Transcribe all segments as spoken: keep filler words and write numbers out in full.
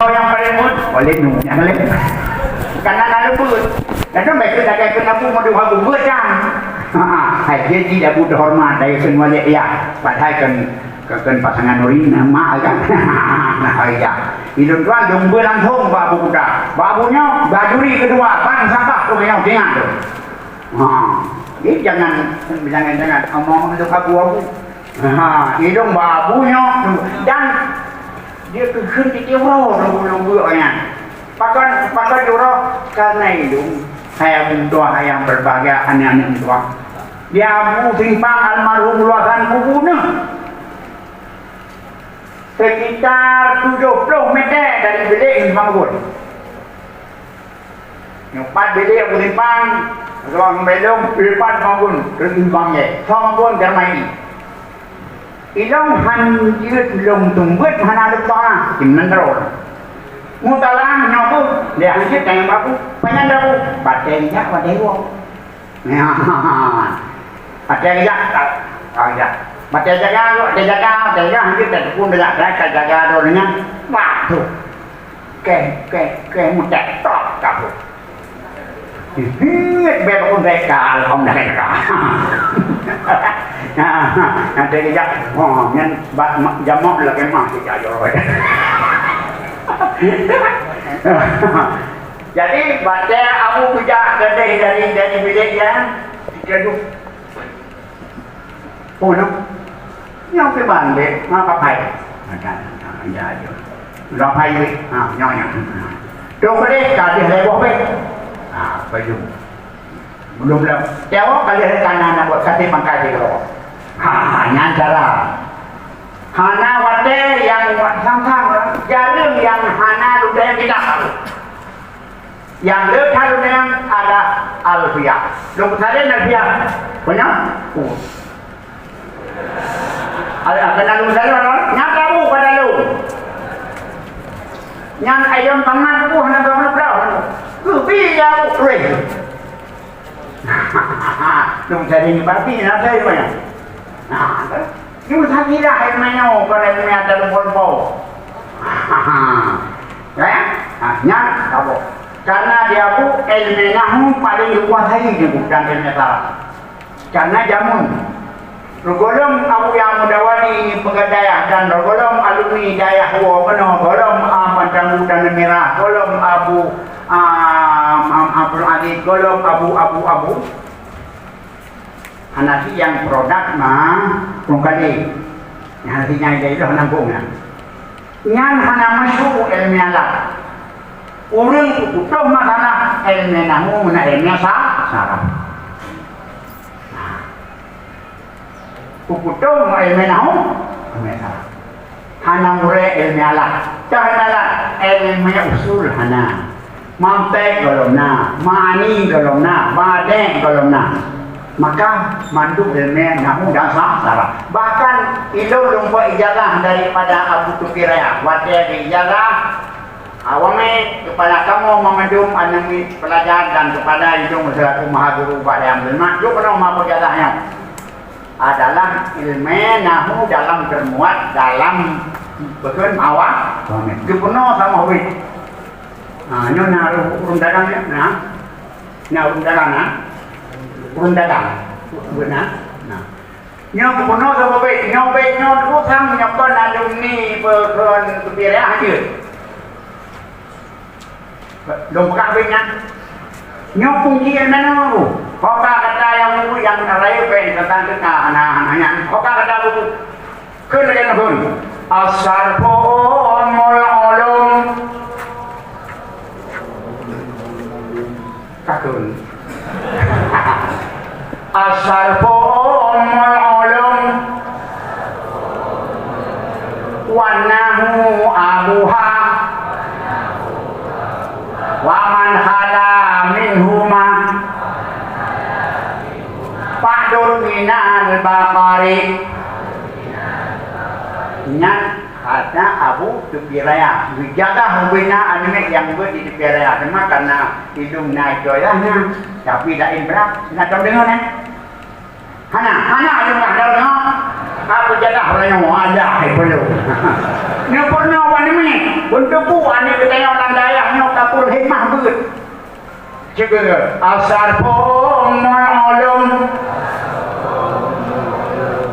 Nyang paleng buet, Walid nyoe nyang paleng. Kana na leubeut. Lalu mereka dah kata kena pun mau dua buat kan. Ha, hai jadi dah butuh hormat dari semua ya. Padahal kan kan pasangan Nuri nama kan. Nah, ya. Ilun tuan domba langsung bak Abu Kuta. Bak Abu nyoe, bajuri kedua, bang sampah tu yang ingat tu. Ha, jadi jangan jangan jangan omong tu Abu Abu. Ha, ilung bak Abu nyoe dan dia keuheun di tiwro nunggu-nunggu nyan. Pakon pakon juro karena ilung saya muda yang berbahagia anak-anak muda. Dia Abu simpang almarhum luasan kubu nyoe. Sekitar tujuh puluh meter dari bilik simpang gun. Nyoe pat bilik Abu Simpang, ruang belom, lepat bangun, terus bangun. Song pun termaini. Ilong han jeuet lom tumbet hana lupa, tim nendro. Mutalang nyoku, dia hanjeuet tanya babu, panjang dabu, bateng jak, bateng wong. Nah, bateng jak, tak, tak jak. Bateng jaga, bateng jaga, bateng jaga, hanjeuet tak pun dah jak, tak jaga dulu nya. Wah, tu. Keng, keng, keng, mutek, tok, kabut. Ingat bèk pun bèk ka, alhamdulillah. Nah, nanti dia, oh, nyan bat mak jamak lagi mah kita jawab. Jadi, batèe Abu kujak keudeh dari, dari bilik dia, dia duduk. Oh, no. Nyoe keu bandét, ngapa pai? Ada, ada, ada. Udah pai weh. Ha, nyoe, nyoe. Tu boleh ka deh lewat weh. Ha, apa tu? Belum, belum. Jawab kali ada kanan nak buat kasih makan di bawah. Ha, ha, nyan cara. Hana watèe nyang buat sang-sang, jareueng nyang hana ludaeng kitab. Nyang le that ludaeng adalah Alfiah. Lôn peusaléng Alfiah. Peue nyan? Oh. Ada kena lôn peusaléng, nyan tabu pada lôn. Nyan ayam tangan tu hana tahu nak belah. Keubi ya, weh. Lôn jadi babi, na saya banyak. Nah, tu. Nyoe sakilah ilmu nyoe, kon ilmu nyang telepon po. Ya? Ha, nyan, apa? Karena dia bu ilmu nahu paling dikuasai di bukan ilmu saraf. Karena jamun. Rugolom Abu Yang Mudawali ini pegadaiah dan rugolom alumni dayah Wo kena, golom Abu Tanggul Tanah Merah, golom Abu, ah, Abdul Aziz, golom Abu, Abu, Abu. Hana si nyang produk ma rungkali. Hana si nyang idai lôn nanggung nyan. Nyan hana masuk ilmu alat. Ureueng kukutoh masalah ilmu nahu na ilmu sa-, saraf. Nah. Kukutoh ilmu nahu, ilmu saraf. Hana muré ilmu alat. Cah ilmu alat, ilmu usul hana. Mantek golom na, ma'ani golom na, badi' golom na. Maka mandum ilmu nahu dan sa-, saraf. Bahkan ilôn lumpah ijazah daripada Abu Tuki Raya. Watèe di ijazah, awaknyan kepada kamoe mandum aneuk pelajar dan kepada ilôn selaku maha guru bak Dayang Abdul Mat, jok keunoe ma peujazah nyoe. Adalah ilmu nahu dalam termuat dalam buku awak. Geupunoe sama wit. Ha, nyoe na ureueng dagang nyoe, na. Na ureueng dagang, na. Ureueng dagang. Beuna. Na. Nyoe geupunoe sama wit. Nyoe wit nyoe tu sang nyoe kon alumni buku Tupi Raya jeuet. Lôn peugah bak nyan. Nyoe kunci ilmu nahu. Ho ka kata nyang buku nyang na rayeuk bèk teuntang teuka hana, hana nyan. Ho ka kata buku. Kheun lagèe nyoe kheun. As-sarfu ummul ulum. Ka kheun. As-sarfu ummul ulum, wan nahwu abuha, wa man khala minhuma fahdur minal baqari. Nyan kata Abu Tupi Raya. Geujaga hubungan aneuk nyang beuet di Tupi Raya. Teuma karena idong na itu ayahnya, tapi lain berat. Nak tahu dengar, eh? Hana, hana ada nak dengar. Apa jadah orang yang ada, eh, belum. Nyoe peurunoe bak namiet, beuneuteupeu aneuk geutanyoe lam dayah nyoe ka peureulheueh hikmah beuet. Cit keu asarful ulum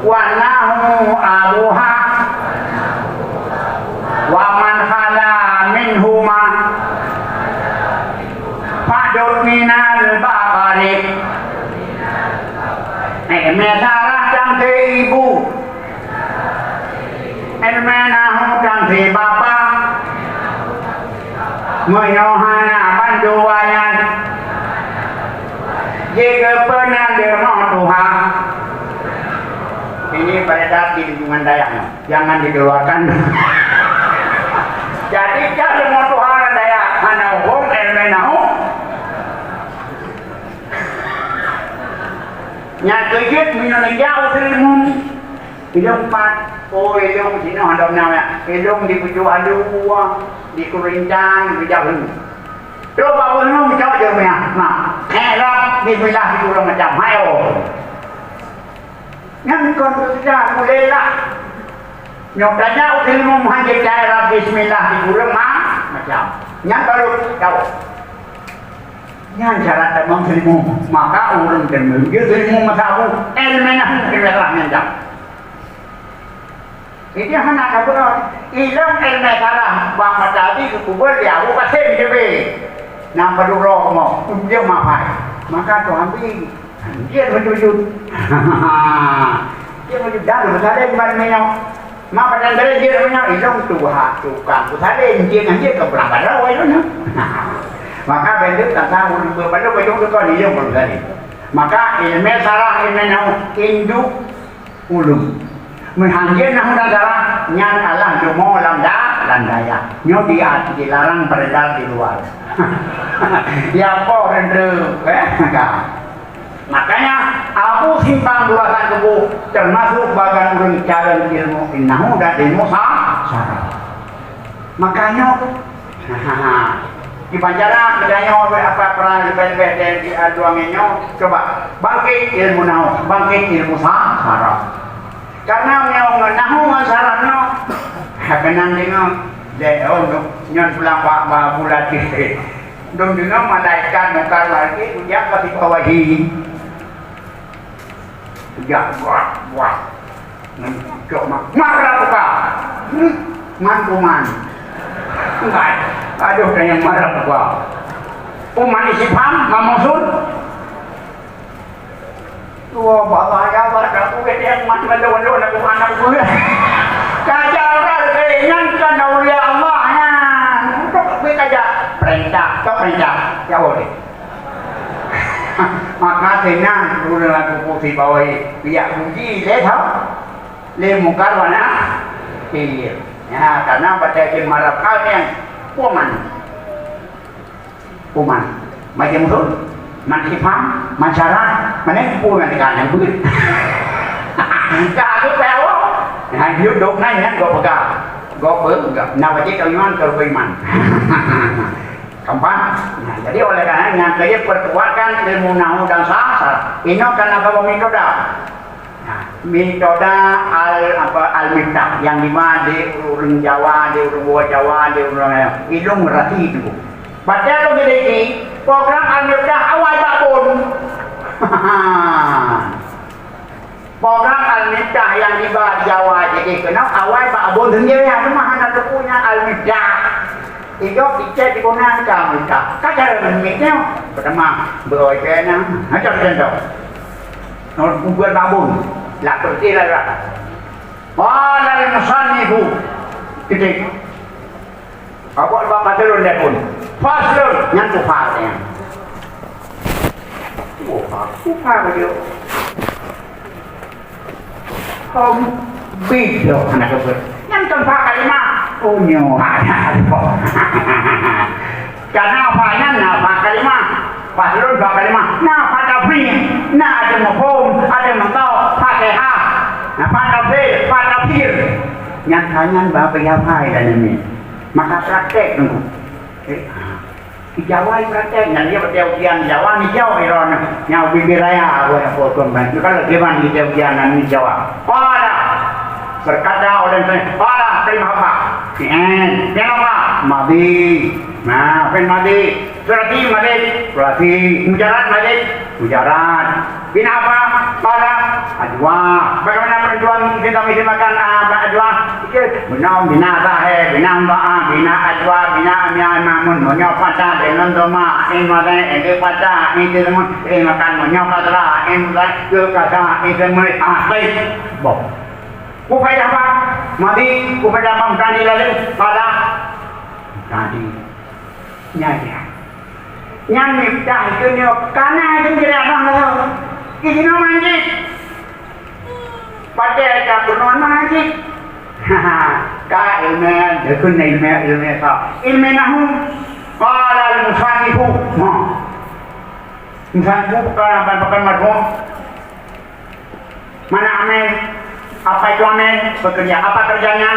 wa nahwu abuha wa man khala minhuma fadud minal baqari. Iéleumé sarah dan ibu. Iéleumé nahwu dan bapa. Meunyoe hana bandua nyan, jikeupeue na leumo tuha. Ini beredar di lingkungan dayah, jangan dikeluarkan. Jadi, kalau leumo tuha ureuëng dayah hana huköm, iéleumé nahwu. Nyan keuh jeuet meunyoe neujak u Seuleumum. Ilong pat, oh, ilong sinoe dom na, ilong di Bujuk Alue, di Kurintan, di Jahu. Trok bak Bujuk Alue, cok jeuet meunan. Nah, eh, rab, bismillah, di ureuëng macam, hai, oh. Nyan kon kita mulai lah. Nyoe tanya, ilmu meuhan jeuet rab, bismillah, di ureuëng ma-, macam. Nyan baru tahu. Nyan syarat tamong Seuleumum. Maka ureuëng Seuleumum, jeuet Seuleumum masa Abu, iéleumé nahwu, iéleumé sarah nyan jak. Jadi hana ka beurot. Ilong iéleumé sarah bak mata abéh geukubur di Abu Kasim J B. Nyang padub droe mo, ujong mahai. Maka tu ambi. Jeuet meujujut. Jeuet meujujut. Dan Yerusalem ban meunyoe. Ma padang geureja meunyoe ilong tuha tukang kusalin, jih ngon jih keu pulang padang awai droeneuh. Maka bandum tata ureuëng beubalu bajong tukang ilong kusalin. Maka iéleumé sarah iéleumé nahwu induk ulum. Meuhan jih nahwu dan sarah nyan alah jumo lam da-, lam dayah. Nyoe di, dilarang beredar di luar. Ya po rendeu, eh, ka. Makanya, Abu Simpang Dua Sat Keubu teumasuk bagian ureuëng calon ilmu nahwu dan ilmu sa-, sarah. Makanya, di pancara geutanyoe apa pernah lebih-lebih dari di aduang nyoe, coba bangkit ilmu nahwu, bangkit ilmu sa-, sarah. Karena meunyoe ngon nahwu ngon sarah nyoe, ha, keunan deungoe, deh, oh, nyoe pulang bak, bak bulat jih. Dong deungoe malaikat Mungkar Nakir ujak ka sipa wahi. Ujak, buah, buah. Cok mak, marah buka. Hmm, man kuman. Enggak, aduh, kayang marah buka. Umat istifham, ma maksud? Dua bala ya, bala aku ke dia, man, bala, bala, bala, bala, bala. Kajar, eh, nyan kan aulia Allah, nyan. Untuk gue kajar. Perintah, ke perintah. Ya boleh. Maka tenang, ureuëng lam kubu sipa wahi. Piyak puji, lé tho. Lé Mungkar wa Nakir. Ya, karena pada jin marah kau yang kuman. Kuman. Macam tu. Man istifham, man sarah, mana kuman tekan yang begitu. Ka aku tahu. Nah, hidup dok nanya, kau pegang. Kau pegang. Nah, wajib kau iman, kau iman. Keempat, nah, jadi oleh karena nyan keuh perkuatkan ilmu nahwu dan sarah. Inoe kan apa pemicu dah? Nah, metoda al, apa, Al-Miftah nyang diba di ureuëng Jawa, di ureuëng Jawa, di ureuëng ilong rasi tu. Padahai lôn miliki program Al-Miftah awai bak bon. Program Al-Miftah nyang diba di Jawa jadi keunoe awai bak bon sendiri, cuma hana teupeue nyan Al-Miftah. Idok icet diguna ka Al-Miftah. Ka cara Al-Miftah. Pertama, beuroi kena. Macam contoh. Nol kubuan babun. Lah bersih lah. Qala al-musannifu. Titik. Awak bak pasalon dia pun. Faslun. Nyan tu fal dia. Oh, aku fal dia. Hom bidok hana keubeuet. Nyan keumpat kalimah. Oh, nyoe hana keubeuet. Karena apa nyan na fa kalimah. Faslun fa kalimah. Na fa tafsir. Na ada mafhum, ada mantau, Fatihah. Na fa tafsir, fa tafsir. Nyan hanya bab ya fa dan ini. Maka praktek dulu. Eh, Di Jawa praktek, nyan dia pakai ujian Jawa ni jauh iron. Nyang ubit raya, aku yang potong kan. Kalau dia mandi dia ujian nan ni Jawa. Qala. Berkata oleh saya, qala kalimah apa? Fi'il. Fi'il apa? Madhi. Nah, fi'il madhi. Sulasi madhi. Sulasi. Mujarrad madhi. Mujarrad. Bina apa? Qala. Ajwa. Bagaimana penentuan kita mesti makan, ah, ajwa? Bina, bina zahir, bina mudha'af, bina ajwa, bina amya, mamun. Meunyoe fathah deungon dhamma, in mudhari, in fathah, in deungon, in makan. Meunyoe kasrah, in mudhari, ke kasrah, in deungon, ah, baik. Boh. Ku faedah apa? Madhi, ku faedah apa? Tadi lalu, pada. Tadi. Nyan dia. Nyan miftah itu nyoe kana itu jadi abang kata. Di sini manjit. Pakai tak pernah manjit. Ka ilmu, dekun ilmu, ilmu apa? Ilmu nahu. Qala al-musannifu. Ha. Musannifu bukan apa, bukan marfu. Mana amil? Apa itu amil? Pekerja. Apa kerjanya?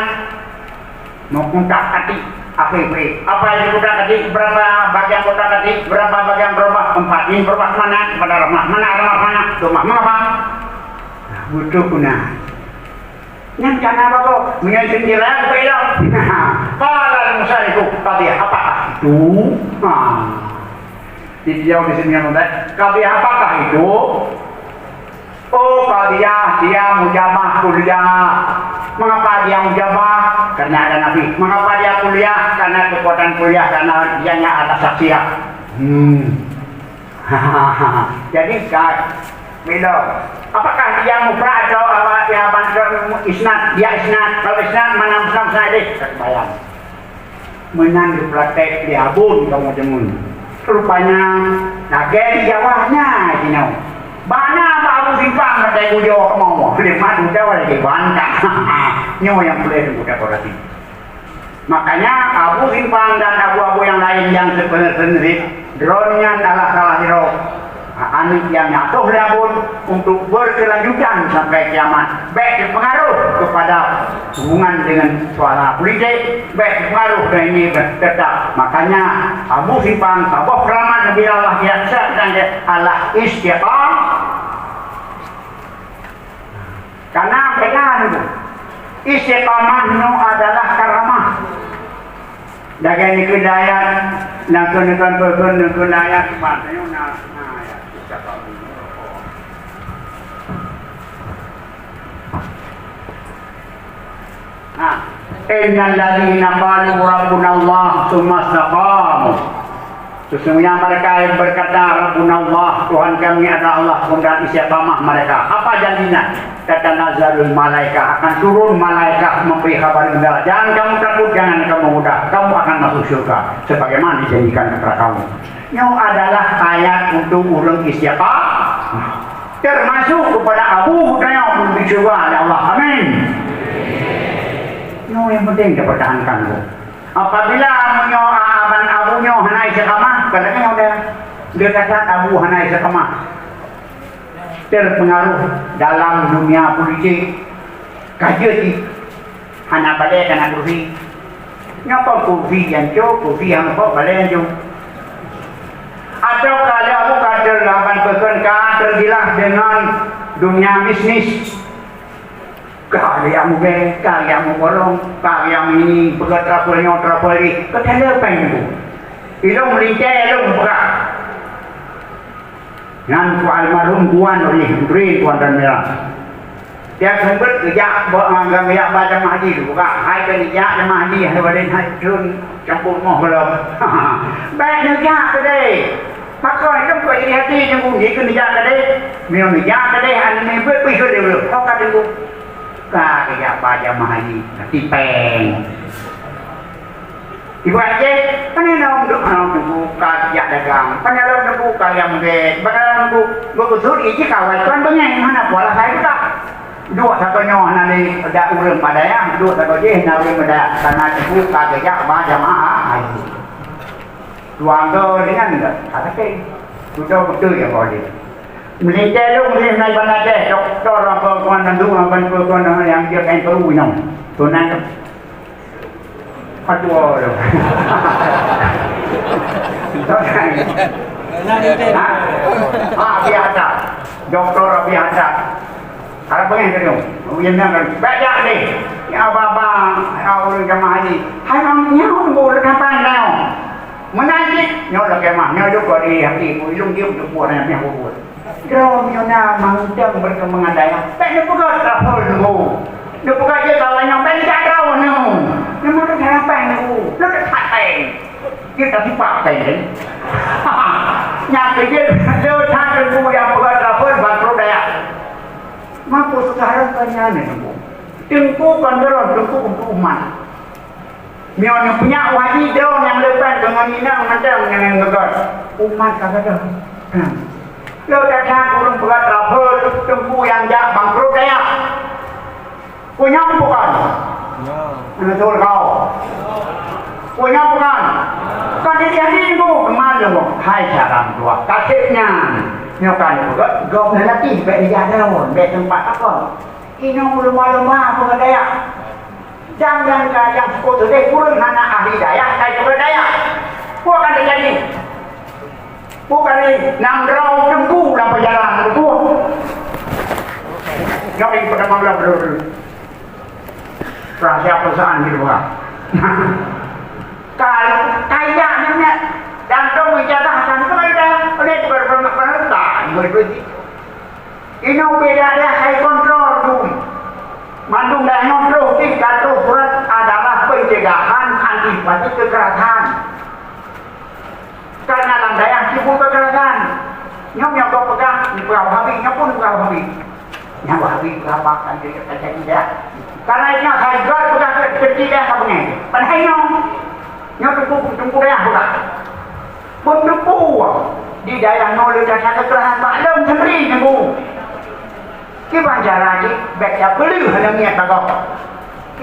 Mengkotak-atik akhir kulit. Apa yang dikotak-atik? Berapa bagian kotak-atik? Berapa bagian berubah? Empat. Ini berubah ke mana? Kepada rumah. Mana rumah mana? Rumah. Mengapa? Nah, butuh guna. Nyan kana apa kok? Meunyoe sendiri aku belok. Qala al-musannifu, qadhiyah apakah itu? Ha. Dijawab di sini yang lembek. Qadhiyah apakah itu? Oh, qadhiyah dia mujamah kuliah. Mengapa dia mujamah? Karena ada Nabi. Mengapa dia kuliah? Karena kekuatan kuliah, karena dianya ada saksi. Hmm. Jadi, Ustaz, bila, apakah dia mufrad atau apa, ya, bantu isnad? Dia isnad. Kalau isnad, mana musnad, musnad ini? Tak bayang. Meunan geupraktek di Abon kamoe deungon. Rupanya, lagèe di Jawa nyan jinoe. Bana bak Abu Simpang maté bujoe kamoe. Di mat bujoe lagi bantah. Nyoe nyang boleh teupeue dekorasi. Makanya Abu Simpang dan abu-abu yang lain yang sebenarnya droe nyan adalah salah sidroe aneuk nyang nyatoh lé Abon untuk berkelanjutan sampai kiamat. Bèk terpengaruh kepada hubungan dengan suara politik, bèk terpengaruh dengan ini, tetap. Makanya Abu Simpang saboh keramat Nabi Allah diaksa dan Allah istiqamah. Karena benar itu. Istiqamah nyoe adalah karamah. Lagèe nyoe keu ayat, nyang keu, nyang keu, nyang keu ayat, na, na ayat. Nah, innal ladzina qalu rabbunallah tsumma istaqamu. Sesungguhnya mereka yang berkata, "Rabbunallah, Tuhan kami adalah Allah," kemudian istiqamah mereka. Apa janjinya? Tatanazzalul malaikah, akan turun malaikah memberi kabar gembira. Jangan kamu takut, jangan kamu mudah. Kamu akan masuk surga sebagaimana dijanjikan kepada kamu. Nyoe adalah ayat untuk ureueng istiqamah. Termasuk kepada Abu Hurairah pun dicuba oleh Allah. Amin. Nyoe yang penting dipertahankan tu. Apabila meunyoe aban Abu nyoe hana istiqamah, kadang nyoe dia, dia kata Abu hana istiqamah. Terpengaruh dalam dunia politik, ka jeuet jih. Hana balèe kana kursi. Nyoe kon kursi nyang cok, kursi nyang cok balèe nyang cok. Atawa ka lheueh Abu ka teulaban peukon ka tergilah deungon dunia bisnis. Ka nyang mubèe, ka nyang mubolong, ka nyang ini, peugah travel nyoe, travel jih. Keuteuleu péng nyoe. Ilong meulintèe, ilong peugah. Nyan ku almarhum Tuan Ri, Ri Tuan dan Mira. Tiep seumeubeuet geujak ba, geujak ba jamaah haji tu, buka. Hai keu neujak jamaah haji, hai badan hai thon campur moh belom. Bèk neujak keudeh. Maka ilong keu iri hati nyang bunyi keu neujak keudeh. Meunyoe neujak keudeh, aneuk murit pih keu lé ulôn. Ho ka teunggu. Ka geujak ba jamaah haji, hati péng. Ibu Aceh, pane lom duek, ha, teungku ka jak dagang, pane lom teungku ka nyang bèk, pane lom teungku, meukeusut iji kawan tuan beungèh, hana pola sai buka. Duek sagoe nyoe hana lé dak ureueng padaya, duek sagoe jih na ureueng padaya, karena teungku ka geujak ba jamaah haji. Tuan tu ringan dak, ka sakét. Tutoe beutôi ya boleh. Meulintèe lôn lé na iban Aceh, doktor apa kuan nandu, apa kuan nyang jeuet N P U inong. Tunan Aduh, aduh. Ha? Ha, biasa. Doktor biasa. Kalau pengen ke tu, ujian kan, bèk jak deh. Ya baba, ya ureueng jamaah haji. Hai mang nyoe bu le kapan nyoe. Meunan cit nyoe lagèe mah nyoe jok di hati ku ilung diam tu buat nyan nyoe buat. Droe nyoe na mantong perkembangan dayah. Bèk neupeugah travel nunggu. Neupeugah je kawan nyoe bèk jak droe nyoe. Memang tu harapan nunggu. Lu tak sampai. Kita sifat kan. Nyan keu jeuet le that teungku nyang peugah travel bangkrot dayah. Mampu sekarang kan nyan teungku. Teungku kon droe teungku untuk umat. Meunyoe punya wali droe nyang leupah deungon inong mantong nyang geugor. Umat ka gadôh. Hmm. Lo that-that ureueng peugah travel teungku nyang jak bangkrot dayah. Punya bukan? Betul kau. Punya bukan? Kan dia jadi ibu kemana? Hai sarang dua. Kasih nyan. Nyokan juga. Gom lelaki baik dia daun, baik tempat apa. Inong lumba-lumba apa daya. Dan yang yang suku tu deh kurang hana ahli daya, kai tu daya. Bukan terjadi. Bukan ni, nang droe teungku lam peujalan teungku. Nyok ing peudamang lam dulu. Rahasia perusahaan di luar. Kal kaya nyan dan dong ijazah dan tu ada oleh berpemerintah. Inong beda dah hai kontrol tu. Mandum dah nyoe troh di katoh surat adalah pencegahan antisipasi kekerasan. Karena lam dayah timbul kekerasan. Nyoe nyang kau pegang, ni pegang Wahabi, nyoe pun pegang Wahabi. Nyang Wahabi pegang apa kan dia kata tidak. Karena itu saya juga pegang kecil dah apa ni. Padahal nyoe, nyoe tunggu tunggu dayah pegang. Pun tunggu di dayah nyoe le kata kekerasan Pak Lom sendiri tunggu. Kiban cara jih, bèk tapeuleueh hana miet bagoe.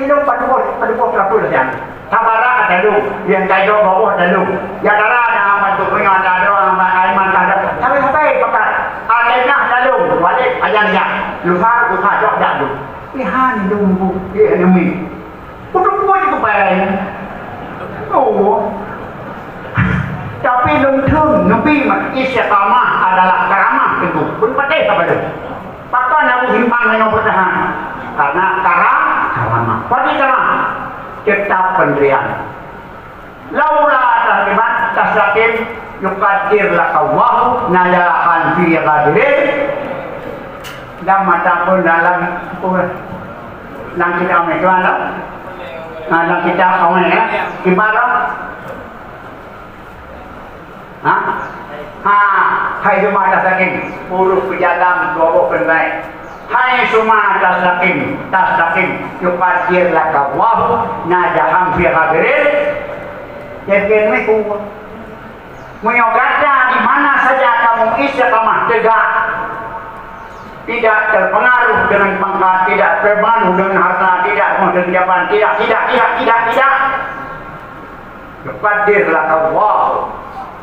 Ilong padubôh, padubôh peurapul nyan. Sabara ka talu, nyang kayô bawoh talu. Ya dara na amat tu punya ada ada amat aiman ada. Sampai sampai pakar. Ada nah talu, balik aja dia. Luha, luha jok dah tu. Ihan dulu, dia nemi. Untuk buat itu pai. Oh. Tapi leuntun Nabi istiqamah adalah karamah teungku. Pun patéh apa tu? Pakon Abu Himbang nyoe bertahan? Karena kara-, karamah. Pati karamah. Tetap pendirian. Laula tahrimat tastaqim yuqaddir lakallahu najahan fi ghadirin. Dan mata pun dalam apa? Dalam kitab Al-Quran tau. Nah, dalam kitab Al-Quran ya. Ibarat Ha? Ha, hai suma tastaqim, ureueng peujalan dua boh keuntèe. Hai suma tastaqim, tastaqim, yuqaddir lakallahu najahan fi ghadirin. Yakin ni ku. Meunyoe gata di mana saja kamu istiqamah tegak, tidak terpengaruh dengan pangkat, tidak terpengaruh dengan harta, tidak terpengaruh dengan jabatan, tidak, tidak, tidak, tidak, tidak. Yuqaddir lakallah,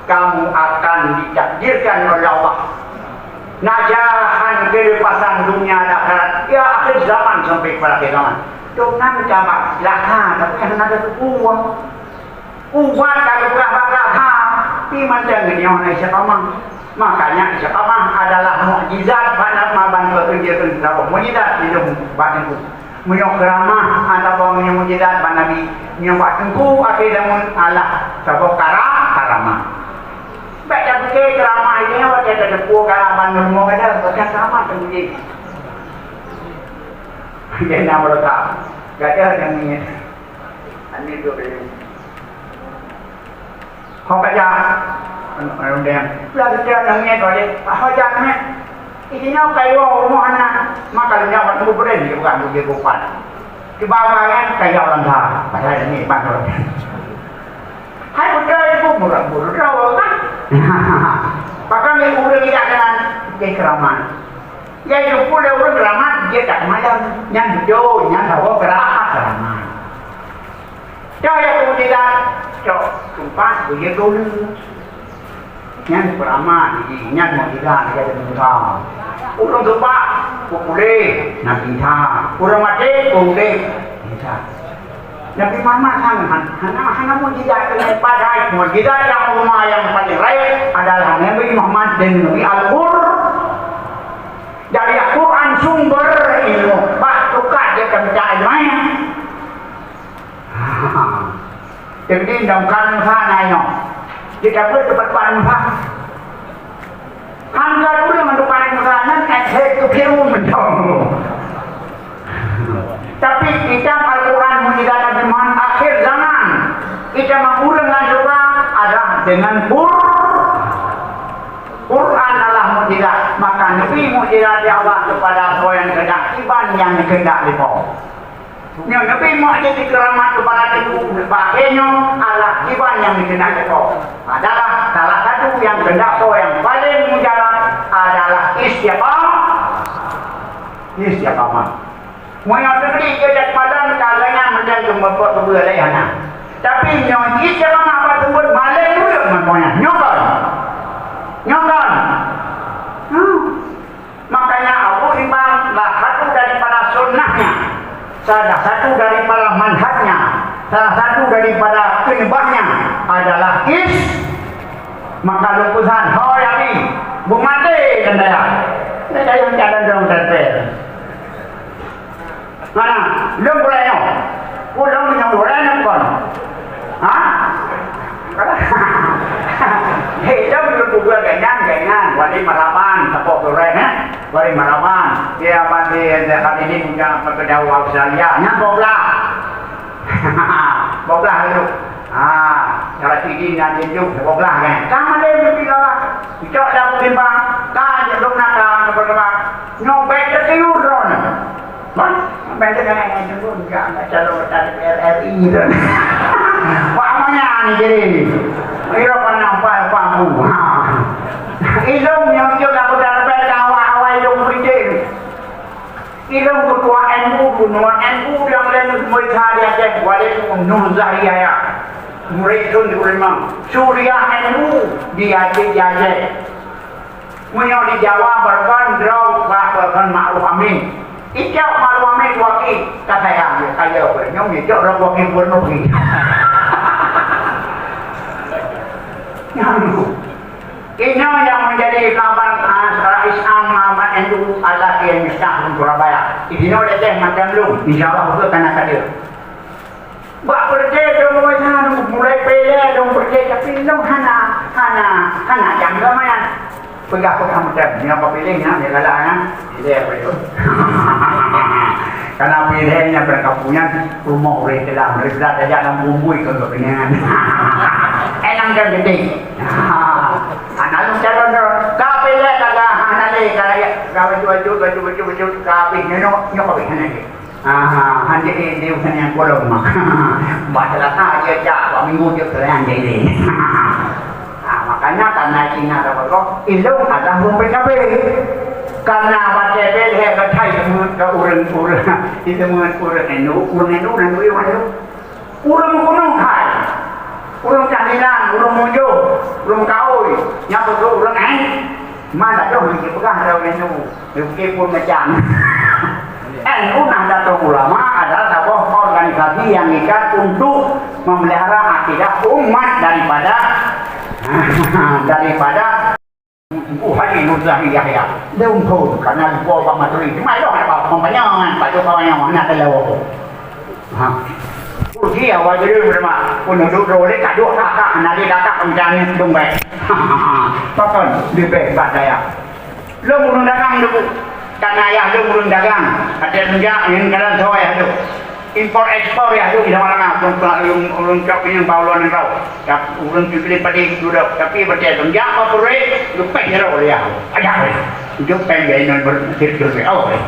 kamu akan ditakdirkan oleh Allah najahan, kelepasan dunia dan akhirat, ya akhir zaman sampai kepada akhir zaman. Dong nan ka bak lakha, tapi hana ada ubat. Ubat ka geupeugah bak lakha, tapi mantong nyoe na istiqamah. Makanya istiqamah adalah mukjizat bak Nabi, ban peunjeuet saboh mukjizat di dalam bak teungku. Meunyoe keuramah atawa meunyoe mukjizat bak Nabi, meunyoe bak teungku akhé zaman Allah saboh kara-, karamah. Bèk tapike keuramah nyoe watèe tateupeue karaman rumoh gata, bukan karaman teungku jih. Dia nak berkah. Gata nyang ngieng. Ani tu dia. Ho kaja. Anu, anu dem. Lah kita nang ngieng kau deh. Ho jak ngieng. Isinya kayu rumah anak. Maka dia buat tunggu beren dia bukan dia bukan. Di bawah kan kayu orang dah. Padahal ini bang orang. Hai putra itu murah murah kan. Bahkan dia udah tidak dengan kekeraman. Nyang geupeu lé ureueng keuramat, jeuet dak malam. Nyan beutôi, nyan saboh keuramat, keuramat. Cok ya keumujidat, cok tumpah, beu ya gula. Nyan keuramat, nyan mukjizat, ya gula. Ureueng tumpah, peupuléh, Nabi Isa. Ureueng maté, peuudép, Isa. Nabi Muhammad han, han, hana, hana mukjizat keunan padahai mukjizat nyang ulama nyang paling rayeuk adalah Nabi Muhammad dan Nabi Al-Qur-, dari Al-Quran sumber ilmu. Bak tukat dia keuminta ilmu. Jadi dong kan Musa na nyoe. Kita buat tempat Tuhan Musa. Hangga dulu mendepan Musa nan eh tu kiru mendong. Tapi kitab Al-Quran mukjizat Nabi Muhammad akhir zaman. Kita mengurung dan suka adalah dengan Qur Quran adalah mukjizat. Maka Nabi mukjizat di Allah kepada soe nyang kehendak, iban nyang kehendak lipo. Nyoe Nabi mukjizat dikeramat kepada Teungku, pakai nyoe Allah iban nyang kehendak lipo. Adalah salah satu yang kehendak soe nyang paling mujarab adalah istiqamah. Istiqamah. Meunyoe teubri jeuet malam ka geuhnyan mantong geumeupeue-peue lé hana. Tapi nyoe jih cara mak bak teumpat malée ureuëng ngon nyan. Nyoe kon. Nyoe kon. Hmm. Makanya Abu Imam salah satu daripada sunnahnya, salah satu daripada manhajnya, salah satu daripada keunebahnya adalah is maka lupusan hoi Abi bumaté dan daya. Daya yang jalan dong tempel. Mana? Lôn gurée nyoe. Ulôn meunyoe gurée nyoe kon. Ha? Hei, lôn lôn gurée geuhnyan, geuhnyan. Wali Maraban, sapo gurée, eh? Wali Maraban. Dia pasti ada kali ini punya pekerja Australia. Nyan boblah. Boblah dulu. Ha, cara sini nak jinjuk boblah kan. Sama dia lebih lah. Cok dah berimbang. Kan je belum nak kan, belum nak. Nyoe bék teutiyueng droeneuh. Bah, bék teutiyueng droeneuh, jak calon anggota D P R R I droeneuh. Wah, manyang ni jadi. Ira pandang pai panggung. Ha. Ilong nyang jeuet anggota D P R ka awai-awai ilong politik. Ilong ketua N U, ketua N U yang lain semua di Aceh, walaupun Nuh Zahir ya. Murid Tun di Ulimang. Suriah N U di Aceh, di Aceh. Meunyoe di Jawa, Barkan, Drau, Bah, Barkan, Ma'ruf Amin. Icok Ma'ruf Amin waki, ka sayang, ka yo, nyoe icok rot waki gubernur ni. Nyan tu. Inoe yang menjadi kaban, ah, Rais Am, ah, N U adalah di Miftah di Surabaya. Di sinoe leceh macam lu, insya Allah betul kana ka dia. Bak peureuté dong mulai sana, mulai pilih dong peureuté, tapi dong hana, hana, hana jangka maya. Peugah-peugah macam, nyoe apa pilih nyan, dia galak nyan, pilih apa itu. Karena pilih nyan berkampung nyan, rumah orang telah, mereka dah tajak dalam bumbui ke kepentingan. Enam dan gede. Anak lu calon tu, ka pilih kagak, hana lé, ka raya, ka baju, baju, baju, baju, baju, ka habis, nyoe, nyoe, nyoe ka habis, hana lé. Aha, han jadi di usaha yang kolom mah. Bah Selasa dia jak, bah Minggu dia kalian jadi. Ha, makanya karena Cina ada berkok, ilong ada pun P K B. Karena pakai bel he betai semut ke urang-urang, di semut urang enu, urang enu dan urang enu. Urang gunung hai. Urang Camilan, urang Mojo, urang Kaoi, nyang betul urang eh. Mana dong yang dipegang ada urang enu. Meskipun macam N U Nahdlatul Ulama adalah sebuah organisasi yang ikat untuk memelihara akidah umat daripada daripada Teungku Haji Muzahir Yahya. Dia untung karena lupa Pak Maturi. Cuma itu ada Pak Kompanyon, Pak Jokowi yang mana ada lawa. Ha. Kursi awal jadi berma. Pun duduk dulu kakak, anak dia kakak macam ni dong baik. Pakon lebih baik daya. Lôn ureueng dagang dulu. Karena ayah lôn ureueng dagang. Ada menjak yang kalian tahu ayah tu. Impor ekspor ayah tu di mana-mana. Ureueng, ureueng, ureueng cok yang bau luar negara. Tapi ureueng tu pilih padi tu dah. Tapi betul tu. Jak apa purih, lepas dia dah boleh ayah. Ayah boleh. Hidup kan dia yang berpikir tu. Oh, boleh.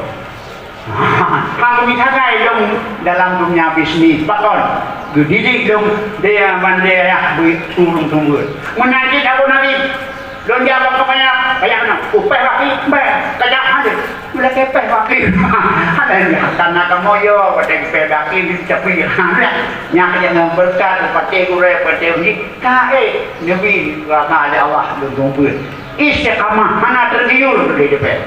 Ha, kami sagai lôn dalam dunia bisnis. Pakon. Gedidik lôn dia bandai ayah beri turun-turun. Menajik Abu Nabi. Lôn jak bak panyang, panyang na, upéh baki, bèk, kajak hadeh. Meulakèe péh baki. Hadeh nyan, karena kamoe yo, watèe upéh baki, tapi, nyan kajak ngon beureukat, paté gurèe, paté uji, ka ék, neubi rama lé Allah, lôn tumpeuet. Istiqamah, hana teurgiur keu D P R.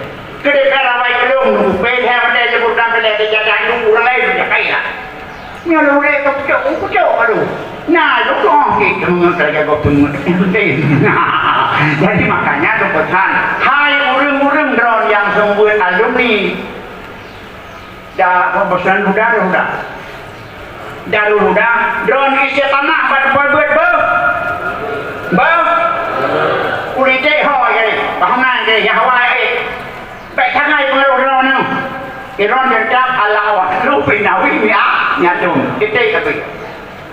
Keu D P R awai keu lôn, upéh lhèe watèe jeuet dan peulèe, jadah ureueng laén, jak kaya. Nyoe lôn lé keupeujok, keupeujok, aduh. Nah, lôn tu'oh cit teungeut lagèe gob teungeut. Jadi, makanya lôn peusan, hai ureueng-ureueng droen nyang seumeubeuet alumni, da-, peusan muda, muda. Darul Huda, droeneuh istiqamah bak teumpat beuet beuh. Beuh. Politik ho jadi, bangunan jadi, nyang hawa jadi. Bèk tangai peungaroh droeneuh. Iron tetap ala wahlu bin Nawi mi'ah nyatun. Titik tapi.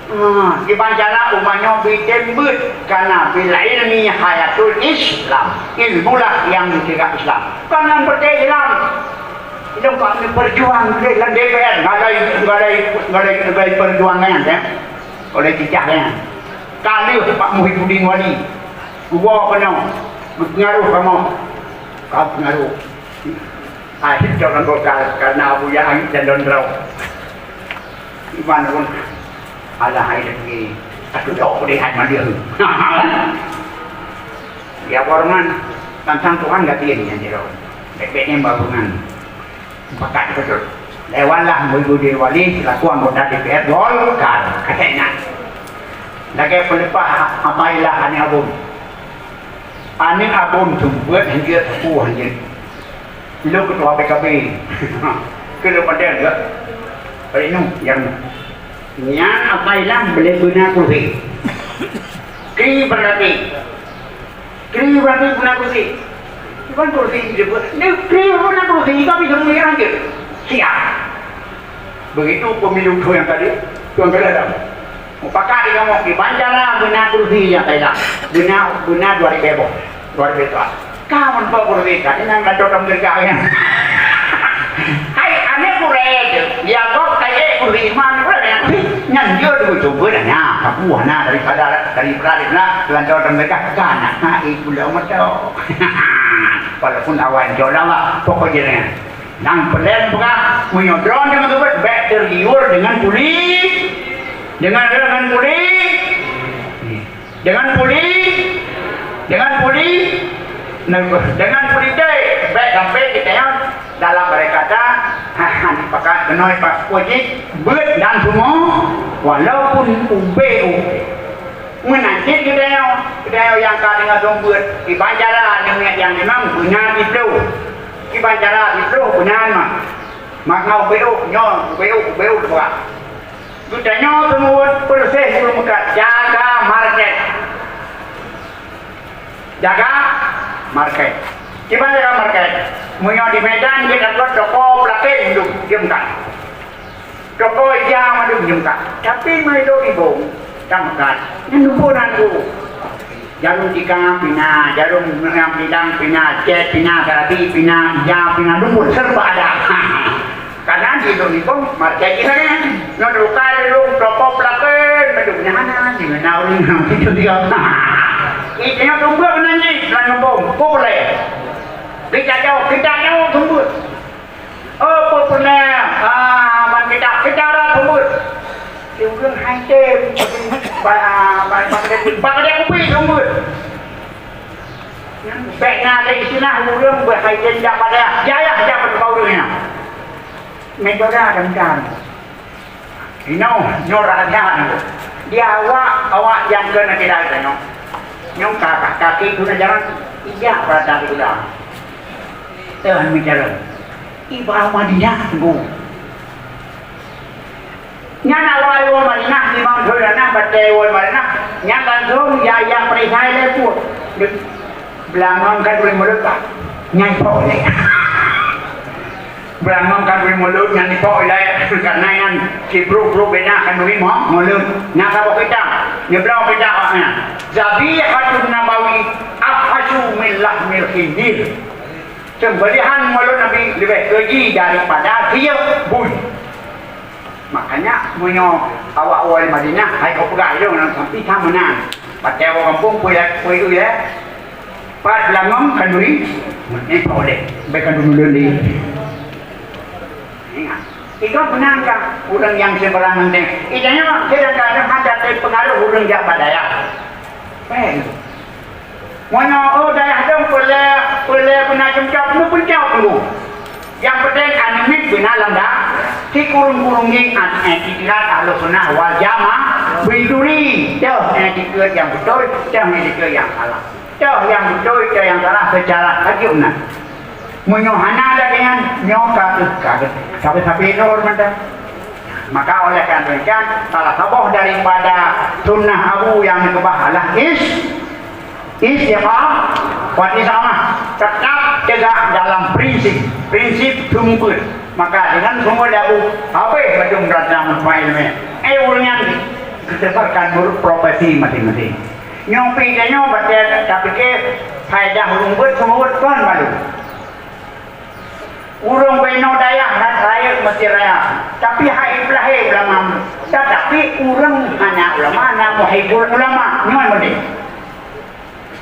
Ah, di Banjarah umat nyoe bi tem beuet kana bil ilmi hayatul Islam. Ilmu lah nyang meutegak Islam. Kon nyang peuté Islam. Ilmu kami berjuang di dalam D P R, ngalai, ngalai, ngalai, ngalai perjuangan, ya. Oleh cicah, ya. Kalah Pak Muhyiddin Wali. Gua kena berpengaruh kamu. Kau pengaruh. Hai, cok anggota karena Abu Jahal dan Donald Trump. Iman pun ada hai lagi. Aku jawab pun lihat mana dia. Ya, Borman, tantang Tuhan gak dia ni yang dia. Baik-baiknya bangunan. Pakat betul. Lewatlah Muhyiddin Wali selaku anggota D P R Golkar. Katanya. Lagi pelepah apa ilah anak abun. Aneuk abon seumeubeuet hanjeuet, sapeue hanjeuet. Lôn keutua P K B. Keu lôn pandai geuh. Bari nyoe nyang nyan apai lam beulé beuna kursi. Kri berarti. Kri berarti beuna kursi. Bukan kursi disebut. Dia kri beuna kursi, tapi semua orang je. Siap. Begitu pemilu tu yang tadi, tuan kata dah. Mupakat di kamoe, di Banjarah beuna kursi nyang teuka. Beuna, beuna dua ribèe boh. Dua ribèe tuan. Ka meunan kursi ka, inong ka dodong teuka nyan. Hai, aneuk gurèe tu, dia kok kayèe kursi iman gurèe nyan. Nyan dia tu cuba dah nya, kapuh na daripada, daripada, daripada, lantaran mereka kan, ha, itu lah mata. Walaupun awak insya Allah, pokok je dengan. Nyang peureulèe peugah, meunyoe droeneuh deungon teubiet, bèk tergiur deungon puli-, deungon, deungon puli-, deungon puli-, deungon puli-, deungon politik, bèk sampai geutanyoe dalam mereka ta, ha, ha, dipakat keunoe pak wajib beuet dan semua, walaupun ubé-ubé. Meunan cit geutanyoe, geutanyoe nyang ka deungon seumeubeuet, di Banjarah namiet nyang limong beuna siploh. Di Banjarah siploh beuna limong. Maka ubé-ubé nyoe, ubé-ubé, ubé-ubé teupeugah. Geutanyoe seumeubeuet peureuseh ureueng meukat, jaga market. Jaga market. Kiban jaga market? Meunyoe di Medan, jeuet takot toko plaken dum, jeuem kan. Toko ija mandum jeuem ka. Tapi meunyoe di Bong, ka meukat. Nyan numpuk nan tu. Jarum tikar pih na, jarum nyang bidang pih na, cèt pih na, sarabi pih na, ija pih na, numpuk serba ada. Karena di Bong, di Bong, market di sana. Nyoe bukai di Bong, toko plaken, mandum nyan hana, di mana ureueng nyan itu dia. Itu nyoe tumbuk nan jih, dalam Bong, boleh. Kita jauh, kita jauh tumbuk. Oh, peue peureulèe, ah, ban kita, kita rot seumeubeuet. Di ureueng hai tem, ba, ba, ba, ba, ba, kupi seumeubeuet. Bèk na lé istilah ureueng beuhai tem jak bak dayah, jak, jak, jak bak ureueng nyan. Meudoda dan dan. Inoe, nyoe rahasia nyoe. Di awak, awak nyang keuneuk kira tanyoe. Nyoe ka, ka, kaki guna jalan, ijak pada guna. Tuhan bicara. Iba Madinah, Bu. Nyan awak iwoe Madinah, limong thôn na batèe iwoe Madinah. Nyan langsung ya, ya perisai lé pun. Beulangong ka dua mulod, Pak. Nyan po lé. Beulangong ka dua mulod nyan po lé. Karena nyan si brok-brok bina kan dua mo-, mulod. Nyan ka boh kita. Nyebrang kita awak nyan. Zabihatun Nabawi afhasu min lahmil khinzir. Seumbelihan mulod Nabi leubeh keuji daripada siyeuk bui. Makanya meunyoe awak woe Madinah, hai kau peugah ilong nang sampi ka meunan. Batèe woe gampông pui, pui, ya. Pat langong kanduri, meunan ka oleh, baik kanduri lele. Ingat, itu benar kan? Orang yang seberang nanti. Idanya, sedangkan ada pengaruh orang jak badaya. Baik. Meunyoe, oh, dayah dong peulée, peulée beuna jeuem cok, neupeucok teungku. Nyang peunteng aneuk miet beuna lam da, sikureueng-kureueng jih an-, eh, itikad Ahlussunnah wal Jamaah, beuturi, toh, eh, itikad nyang beutôi, toh, itikad nyang salah. Toh nyang beutôi, toh nyang salah, seucara tajam na. Meunyoe hana lagée nyan, nyoe ka, ka, sabe-sabe lor mantong. Maka oleh karena demikian, salah saboh daripada sunnah Abu nyang geukeubah adalah is-, istiqamah, wal istiqamah, tetap tegak dalam prinsip, prinsip seumeubeuet. Maka dengan seumeubeuet Abu, habéh bandum rata meutuai ileumèe. Eh, ureueng nyan disebarkan menurut profesi masing-masing. Nyoe pih tanyoe batèe tapike faedah ureueng beuet seumeubeuet kon malu. Ureueng binoe dayah rayeuk meusti raya, tapi hai peulahé ulama. Tatapi ureueng hana ulama na muhibul ulama, nyoe meunan.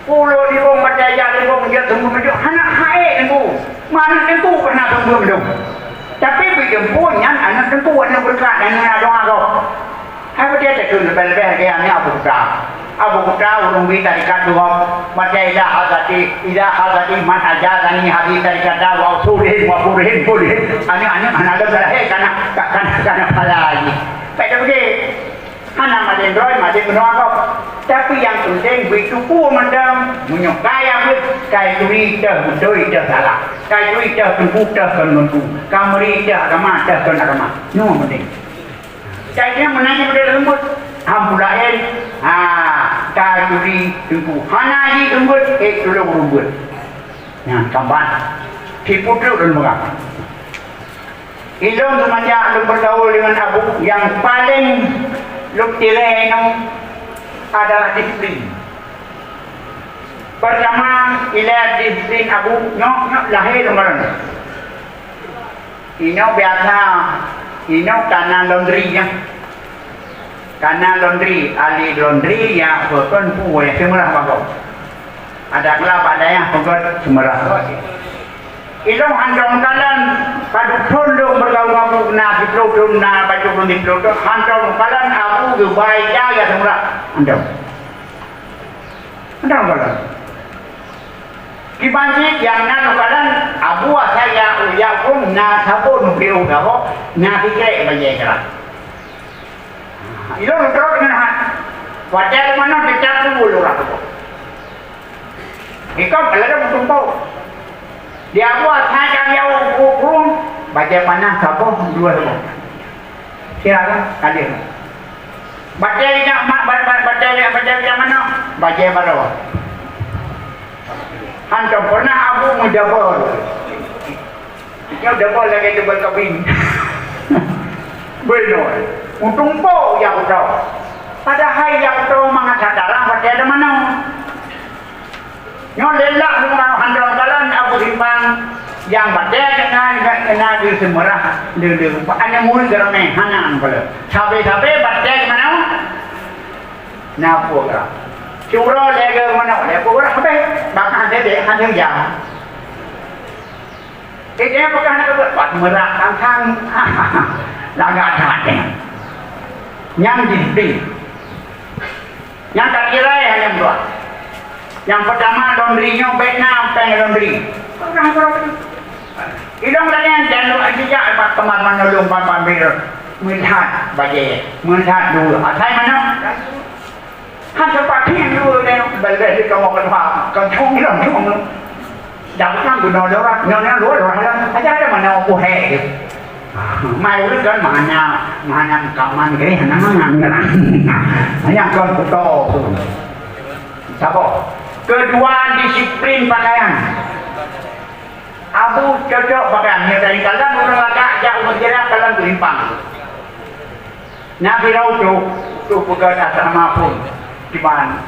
Pulo libong batèe jak libong jeuet seumeubeuet hana hai teungku. Mana teungku pernah seumeubeuet. Tapi beuteungku nyan aneuk teungku, aneuk beureukat, aneuk doa gob. Hai beutôi takheun leubeh-leubeh lagèe nyan Abu Kuta. Abu Kuta ureueng bi tarekat dua. Maka idza hazati, idza hazati man ajazani hadhi tarikata wa usulihin wa furu'in furu'in. Aneuk-aneuk hana lom lahé kana, kana, kana phala lagi. Baik dah pergi. Hana malém droe, malém meunoe gob. Tapi nyang penting beutuku mantong, meunyoe kaya beuet, kai turi teuh beutôi teuh salah. Kai turi teuh teungku teuh kon teungku. Ka meuri teuh agama teuh kon agama. Nyoe penting. Cai nyan meunan jih model leumbut. Ham pula en, ha, ka turi teungku. Hana jih leumbut, eh, tulông leumbut. Nyan kamban. Siputeuk lôn peugah. Ilôn seumanjak lôn bergaul dengan Abu, nyang paleng lôn tirée nyoe adalah disiplin. Pertama, ilée disiplin Abu, nyoe, nyoe lahé lôn kalon. Inoe biasa, inoe kana laundry nyan. Kana laundry, ahli laundry ya peukon pu ya seumeurah bagoe. Ada kala bak dayah peugöt seumeurah. Ilôn hantom kalon, padub thon lôn bergaul ngon Abu, na siplôh thon, na padub thon siplôh thon, hantom kalon Abu geubai ja ya seumeurah. Hantom. Hantom kalon. Kiban cit nyang na lôn kalon, Abu asai ya, ya pun na sabon piôh saboh, na sikrek bajée keurah. Ilôn trok nyan ha. Watée manoe teucap tu lurah tu. Ikam lagèe meutumpok. Di Abu asai nyang ya u-, u-, ureueng, bajée panah saboh, dua saboh. Silakan, hadir. Batèe nyan mak, ba-, ba-, batèe nyan, batèe nyan manoe? Bajée baroe. Hantom pernah Abu meudabel. Nyoe double lagèe double kabin. Beunoi. Untung po nyang utoe. Padahai nyang utoe mangat that darah watèe ada manoe. Nyoe lelak ureueng hantom kalon Abu Simpang nyang batèe deungon, deungon geuseumurah le-le. Bak aneuk murit geuramé hana kalon. Sabe-sabe batèe manoe? Na po geura. Siuroe lé geu manoe, lé po geura habéh. Bahkan dedek hana jam. Eh, dia peugah nak buat, buat merak tang-tang. Lagak that nyan. Nyan disiplin. Nyang ka kira hana dua. Nyang pertama, laundry nyoe bèk na péng laundry. Orang-orang. Ilong laén dan lu jijak bak teman menolong bak pamir. Meulihat bajèe, meulihat dua. Asai mana? Han sempat keu dua ni, bèk-bèk di kamoe keudua. Kantong ilong cuma. Dak peugah guna lorot, nyoe na lorot lorot halam. Aja ada mana aku hek je. Mai ureueng kan mana, mana kaman ke, hana mangan kan. Hanya kon kuto tu. Saboh. Kedua, disiplin pakaian. Abu cocok pakaian. Nyoe dari kalan ureueng lagak jak u masjid kalan berimpang. Nabi Daud tu, tu peugah asrama pun. Kiban.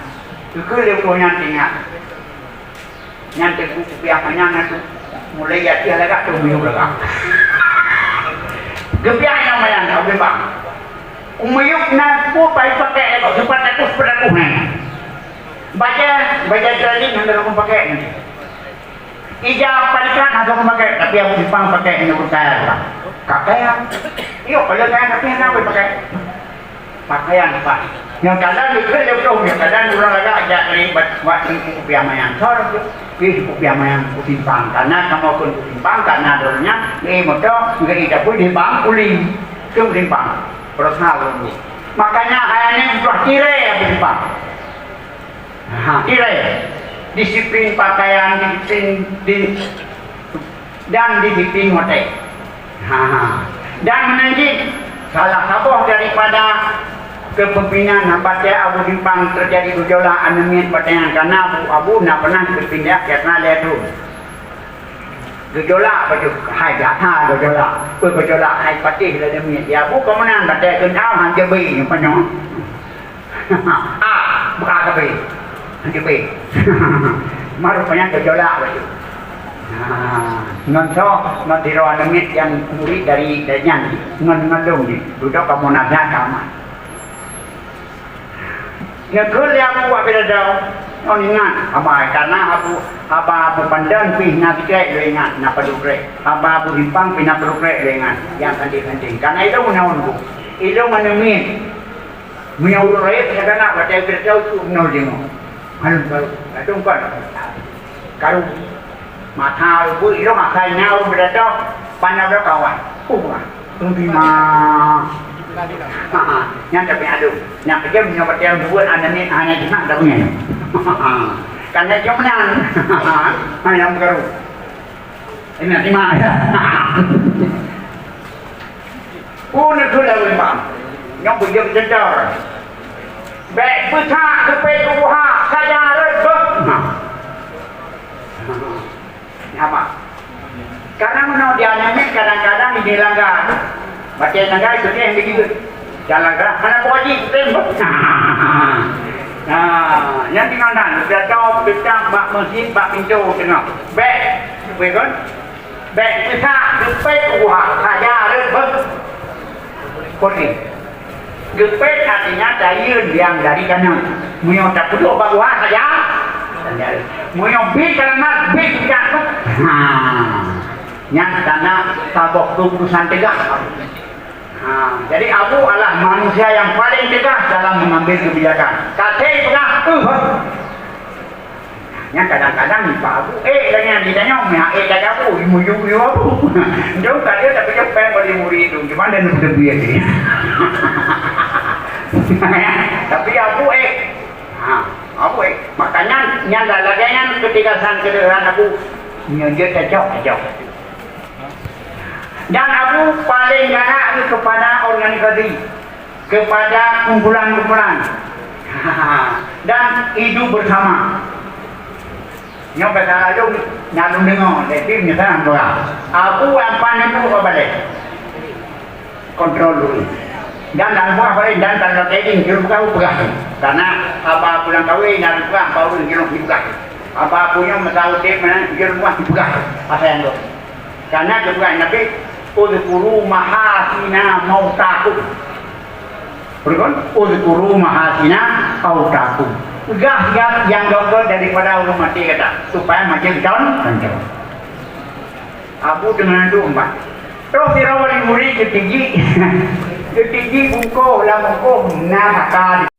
Keu lé nyan ingat. Nyan teungku kupiah manyang nyan tu. Mulai jatuh lagak tu miyup lagak. Geupiah nyang manyang, tak boleh bang. Umiyup na ku pai pakai ekor, sepat aku, sepat aku na. Baja, baja training hana aku pakai ni. Ija panikan hana aku pakai, tapi aku Jepang pakai ni bukan kaya lah. Kaya. Iyo, kalau kaya tapi hana aku pakai. Pakaian, Pak. Nyang kadang dikeue lé ureueng, nyang kadang ureueng lagak jak lé buat, buat kupiah manyang. Sor, pih kupiah manyang ku simpang. Karena kamoe pun ku simpang, karena droeneuh nyan, lé moto, nggak ida pun di bang, uli. Itu simpang. Personal dulu. Makanya, ayah ni butuh kira ya simpang. Ha, kira. Disiplin pakaian, disiplin di, dan disiplin watèe. Ha, ha. Dan meunan cit, Salah saboh daripada kepemimpinan batée Abu Simpang teujadi geujola aneuk miet batée nyan, karna Abu, Abu na pernah geupindah karna lé thon. Geujola bacut hai gata geujola, peu geujola hai patéh lé aneuk miet. Ya Abu keumeunang batée keunal han jeubi nyoe panyang. Ah, buka sabe. Sabe. Maru panyang geujola laju. Ah, ngon soe, ngon sidroe aneuk miet nyang murit dari, dari nyan, ngon, ngon lôn jih. Dudoe kamoe nasihat ka aman. Nyan keuh lé Abu Abdul Razak, ngon ingat, abai, karena Abu, haba Abu Pandan pih na sikrek lôn ingat, na padub krek. Haba Abu Simpang pih na padub krek lôn ingat, nyang penting-penting. Karena ilôn meunyoe bu, ilôn aneuk miet. Meunyoe ureueng rayeuk nyang galak watée geuteupeue su nol jeumo. Hana karu, ladôm kon. Karu. Mata ureueng ilong asai na ureueng beudatang, pana droe kawan. Uh, ah, ureueng bima. Ha, ha. Nyan tapi adu. Nyan kejam nyoe batée buet aneuk miet hana jimat dak nyan. Kan dak jom nyan. Ha, nyang karu. Ingat, ingat. Peue neukheun lé Imam? Nyoe beujeuet cedor. Bék peusak geupék keu buha saja rot beuh. Nah. Nyaman. Kadang meunoe di aneuk miet kadang-kadang dilanggar. Batée tanggai beudeh beujeuet. Jalan gerak hana buka jih, tem. Nah, nyan tinggai nan, geutanyoe peutang bak meuseujid, bak pintoe teungoh. Bék, bék kon? Bék peusak, geupék u buha saja rot beuh. Kon ni. Geupék artinya tayeuen nyang dari kanan. Meunyoe tapeuduek bak buha saja, saja rot. Meunyoe bit kalamat, bit peusak. Ha. Nyan tanda saboh keuputusan teugah. Ha, jadi Abu adalah manusia yang paling tegas dalam mengambil kebijakan. Ka treb peugah, "Ueh." Nyan kadang-kadang Pak Abu, eh, lagée nyan, di tanyoe, meuhai, eh, lagée Abu, imu-imu Abu. Jauh ka dia tapi dia payah bagi murid tu. Gimana nak betul dia ni? Tapi Abu, eh. Ha, Abu, eh. Makanya, nyan dah lagée nyan ketegasan ketegasan Abu. Nyan dia cocok, cocok. Dan Abu paling galak ni kepada organisasi, kepada kumpulan-kumpulan. Dan hidup bersama. Nyoe bahasa lalu, nyan lôn deungoe, tapi meunyoe salah, Abu apa ni, Abu apa balik? Kontrol dulu. Dan lam buah balik, dan tanda trading, juru buka peugah. Karena apa pulang kawin, dan buka, apa urus, juru buka. Apa punya masa udip, mana, juru buka, peugah. Apa yang tu? Karena geupeugah Nabi, "Udzkuru mahasina mautakum." Betul kan? "Udzkuru mahasina mautakum." Peugah nyang, nyang gét daripada ureueng maté gata, supaya maté geutanyoe. Abu teungoh duek empat. Terus sidroe murit geutijik. Geutijik bungkôh lam bungkôh na saka.